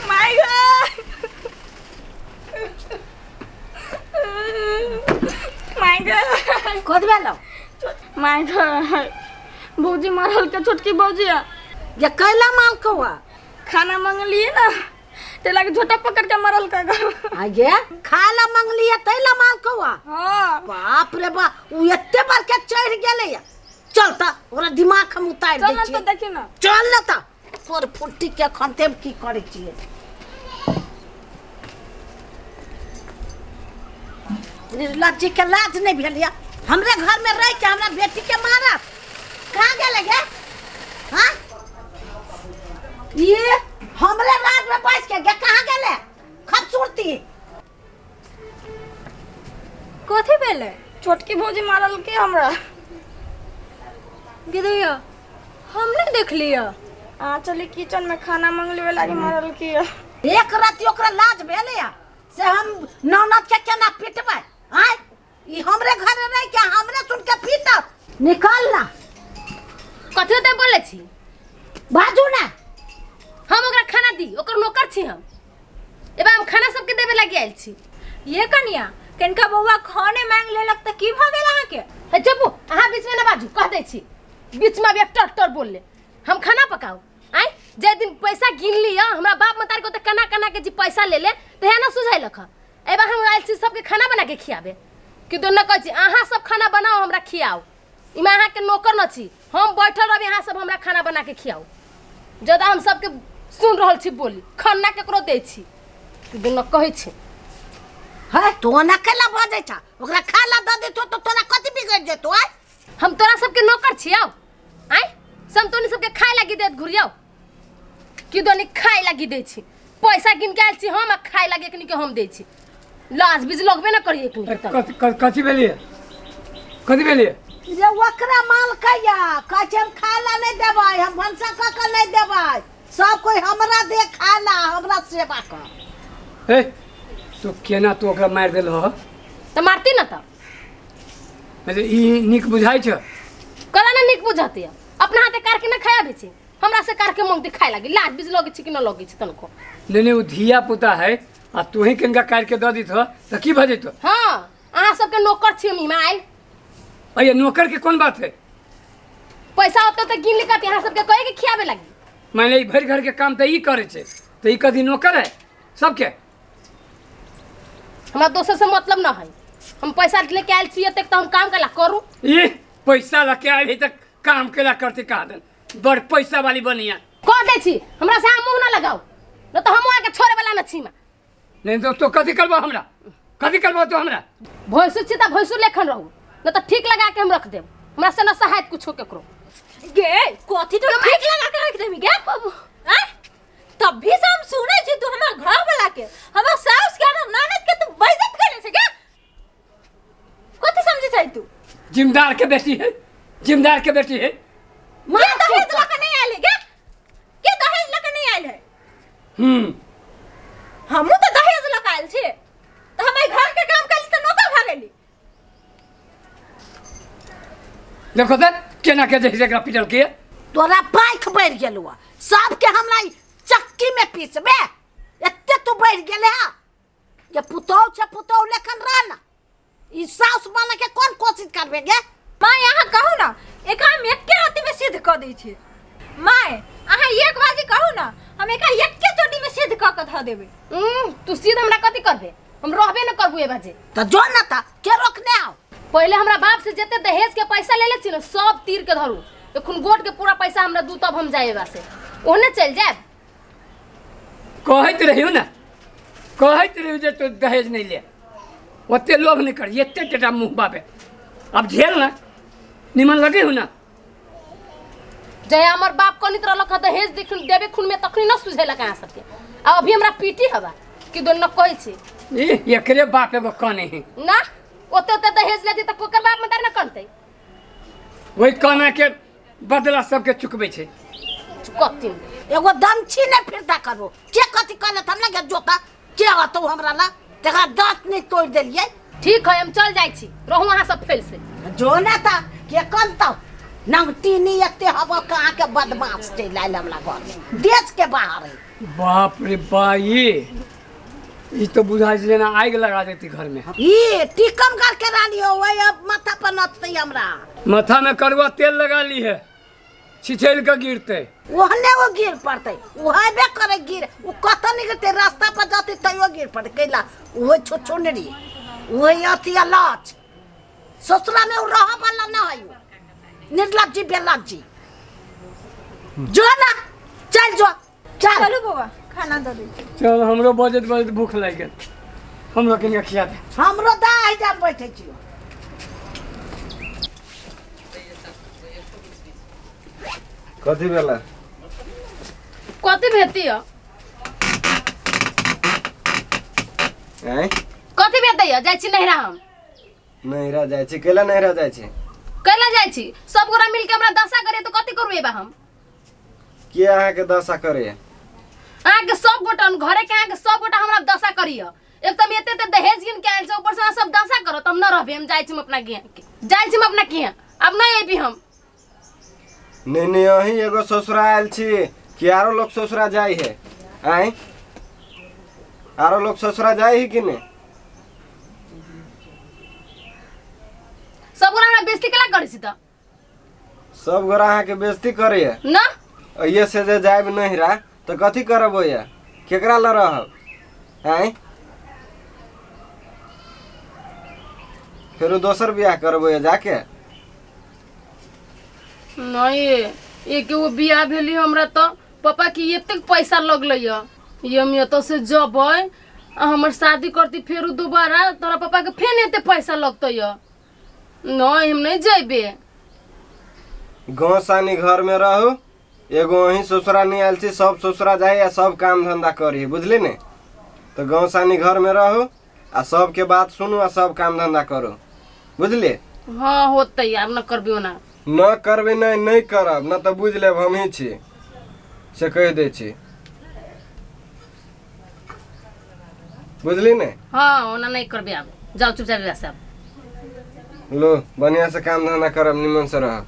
My God my God कद भेलो my God भौजी मारल के छोटकी भौजी ये कैला माल कौआ खाना मंगलिए ना ते लागे झोटा पकड़ के मारल का आगे खाला मंगलिए तैला माल कौआ। हां बाप रे बाप उ एते बार के चढ़ गेलै। चल त ओकरा दिमाग हम उतार दै चल छियै। तो देखी ना चल न त तोर फुट्टी के खनते की करै छियै। निर्लज्जी के लाज नहीं भेल या हमरे घर में रह के हमरा बेटी के मारत कहाँ गेलै गे? हाँ ये हमरे राज में बैठ के गे कहाँ गेलै खूबसूरती कथी भेलै? छोटकी भौजी मारल के हमरा दीदिया हम नहीं देखलिया। आ चली किचन में खाना मंगले लागी मारल के। एक रात ओकरा लाज भेलै या से हम ननद के केना पिटबै? आय ई हमरे घर रह के हमरे सुन के पीटब। निकल ना कथी ते बोलै छी बाजू ना। हम ओकरा खाना दी ओकर नौकर छी हम। एबा हम खाना सबके देबे लागी आयल छी। ये कनिया कनका बौआ खाने मांग लेलक त की भ गेल अहाँ के? हे चुप अहाँ बीच में ना बाजू कह दै छी। बीच में अभी टर टर बोल ले। हम खाना पकाऊ आय जे दिन पैसा गिन लिया हमरा बाप मतार को त कना कना के जी पैसा ले ले त हे ना सुझाइलक। एबा हम आयल छी सबके खाना बना के खियाबे कि दोनो कहै छी अहाँ सब खाना बनाओ हमरा खियाओ। इमे अहाँ के नौकर न छी हम बैठल रहबे अहाँ सब हमरा खाना बना के खियाओ। जदा हम सबके सुन रहल छी बोली खाना केकरो दै छी कि दोनो कहै छी। है तो ना केला बाजै छ ओकरा खाला द देतो तो तोरा कथि बिगड़ जेतो? आय हम तोरा सबके नौकर छी आओ आय समतोनी सबके खाए लागी देत घुरियाओ कि दोनी खाए लागी दै छी। पैसा गिन के आयल छी हम आ खाए लागी एकनी के हम दै छी। लाज बीज लगबे ना करी एकनी के। कथि भेलिए कथि भेलिए? जे ओकरा माल कहिया कहै छै हम खाला नहीं देबै हम भनसा क के नहीं देबै सब कोई हमरा दे खाला हमरा सेवा कर। ए तो केना तू ओकरा मारि देलह? त मारती न त मतलब ई नीक बुझाइ छ? कला ना नीक बुझाती अपना हाथे कार के ना खाया छी हमरा से कार के मांगते खाए लागी। लाज बीज लगे छी कि न लगे छी तनको? नहीं नहीं वो धिया पुता है आ तू ही किनका कार के the दित त की भ जइतो? हां अहाँ सबके नौकर छी हम इमा आइल। अये नौकर के कोन बात है? पैसा होते त गिन लिखत अहाँ सबके कहे के खियाबे लागी। माने ई भरि घर के काम त ई करे छे त ई कदी नौकर है सबके? हमरा दोसर से मतलब न है। हम पैसा लेके आयल छी एतेक त हम काम केला करू। ई पैसा लेके आयल है त काम केला करते कहा बड़ पैसा वाली बनिया कह दै छी हमरा से मुंह न लगाओ न त हम आके छोड़े वाला न छी। नहीं तो कथी करबो हमरा? कथी करबो तो हमरा? भैंसुर छी त भैंसुर लेखन रहू न त ठीक लगा के हम रख देब। हमरा से न सहायत कुछो केकरो। गे कथी तो ठीक लगा के रख देबी गे बाबू? आय तब भी से हम सुनै छी तू हमर घर वाला के हमर सास के हमर ननद के तू बेइज्जत करे छै गे। कथी समझै छै तू? जिम्मेदार के बेटी है जिम्मेदार के बेटी है। के दहेज लऽ के नहीं आयल है गे? के दहेज लऽ के नहीं आयल है? हमहूँ तऽ दहेज लऽ के आयल छी तऽ हम एहि घर के काम कैली तऽ नौकर भऽ गेली। देखो त केना के जैसे एकरा पिटल के तोरा पाइख बढ़ गेलौ सबके हमरा चक्की में पीसबे एते तू बढ़ गेले हा जे पुतौ छै पुतौ लेखन रह ना ई सास बने के कोन कोशिश करबे गे? माय अहाँ कहू ना एकरा हम एके राति में सिद्ध कऽ दै छी। माय अहाँ एक बाजी कहू ना हम एकरा एके चोटी में सिद्ध कऽ के धऽ देबै। तू सिद्ध हमरा कथी करबे? हम रहबे न करबू ए बाजे। त जो ना त के रोकने आओ। पहले हमरा बाप से जते दहेज के पैसा ले ले छी न सब तीर के धरू एखन गोट के पूरा पैसा हमरा दू तब हम जाए बासे ओने चल जाएब। कहैत रहियो ना कहैत रहियो जे तू दहेज नहीं ले ओते लोभ नहीं कर एते टेटा मुँह बाबे अब झेल ना निमन लगे हो ना। जय हमर बाप कनित रहलक ह दहेज देखुन देबे खुन में तखनी न सुझेलक अहाँ सबके आ अभी हमरा पीटी हवा कि दोनो कहै छी ई एकरे बाप एगो कने है ना ओते ओते दहेज लेती त कोकर बाप मतार न कनतै। वही कना के बदला सबके चुकबै छै। चुकतिन एगो दमछी नै फिरता करबो के कथि कहलत हमरा के जोता के अतौ हमरा ला तकरा दांत नै तोड़ देलियै। ठीक है हम चल जाइ छी रहू अहाँ सब फेल से। जो ना ता के कनतौ। नंगटीनी एते हवा कहाँ के बदमाश चलि आयल हमरा घर में देश के बाहर है। बाप रे बाई, ई तो बुझाइ छै जेना आगि लगा देती घर में। ई टीकमगढ़ के रानी हो, वही अब माथा पर नचतै हमरा। माथा में करुआ तेल लगा ली है, छिछैल के गिरते। ओहने वो गिर पड़तै, ओ हेबे करे गिर, ओ कतऽ नहि गिरतै, रास्ता पर जतै तैयो गिर पड़तै। कैला ओहो छोछोनरी, ओही अथी लाच ससुरा में ओ रहऽ वाला न है, निर्लज्जी बेलज्जी। जो ना चल जो, चल। चलू बौआ खाना दऽ दै। चल हमरो बजैत बजैत भूख लागि गेल, हमरो कनि खिया दे। हमरो दाइ जा बैठै छियौ। कथी भेला? कथी भेती हो? आँय? कथी भेतै हो? जाइ छी नैहरा हम। नैहरा जाइ छी? कैला नैहरा जाइ छी? कैला जाइ छी? सब गोरा मिलके हमरा दशा करे तो कथी करू एबा हम? के अहाँके दशा करे? अहाँके सब गोटा घरे के अहाँके सब गोटा हमरा दशा करिय। एकदम एते एते दहेज गिन के आयल छै, ऊपर से अहाँ सब दशा करो त हम न रहबे। हम जाइ छी अपना गिया, जाइ छी अपना किया, अब नहीं अबी हम। नहीं नहीं, अही एगो ससुरा आयल छी कि आरो लोग ससुरा जाइ है? आँय, आरो लोग ससुरा जाइ है कि नहीं? सब गोरा हमरा बेइज्जती केला करै छी त? सब गोरा अहाँके बेइज्जती करैया ना? ये से जे जायब नैहरा तो कथी करब ओया, केकरा ल रहब? आँय, फेरो दोसर बियाह करब ओया जाके? नहीं, एक वो बियाह भेली हमरा तो पापा के एतेक पैसा लगलै ये, हम एतऽ से जबै आ हमर शादी करती फेरो दोबारा तोरा पापा के फेन एते पैसा लगतै। नहीं हम नहीं जैबे। गाँव सानी घर में रहू, एगो अहीं ससुरा नहीं आयल छी, सब ससुरा जाइ आ सब काम धंधा करी, बुझली ने? तो गाँव सानी घर में रहू आ सबके बात सुनू आ सब काम धंधा करू, बुझली? हाँ होतै, आब न करबी ओना। न करबे नहीं, नहीं करब न तो बुझ लेब हमही छी, से कहि दै छी, बुझली ने? हाँ ओना नहीं करबे आब, जाओ चुपचाप सब। लो बढ़िया से काम धंधा करब, निमन से रहब।